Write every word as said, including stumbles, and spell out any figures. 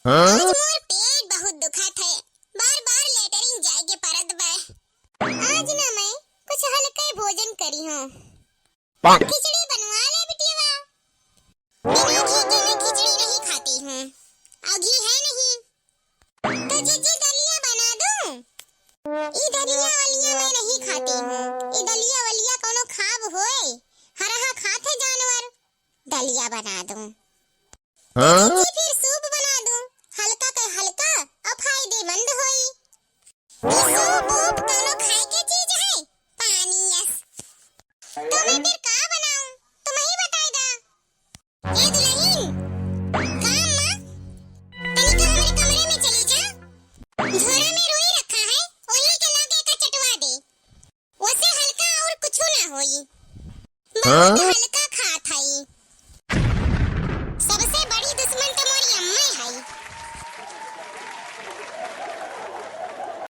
हाँ? आज मोर पेट बहुत दुखात है, बार बार लेटरिन जाए के परत बा। आज ना मैं कुछ हल्का भोजन करी हूँ। पाक। खिचड़ी बनवा ले बिटिया। बिना घी के मैं खिचड़ी नहीं खाती हूँ, और घी है नहीं। तो जीजी दलिया बना दूँ? ई दलिया वलिया मैं नहीं खाती हूँ। ई दलिया वलिया कौनो खाब होए? हरहा खात है जानवर। दलिया बना दूँ? हाँ? जीजी फिर सूप बना दूँ, हल्का के हल्का और फायदेमंद होई। ई सूप वूप कौनो खाए के चीज है? पानी यस। तो मैं फिर का बनाऊँ? तुम ही बताई दा। ए दुल्हन, का अम्मा? तनिका हमरे कमरे में चली जा। झोरा में रुई रखा है, वही के लाके एका चटवा दे। वसे हल्का और कुछु ना होई। हाँ? बहुत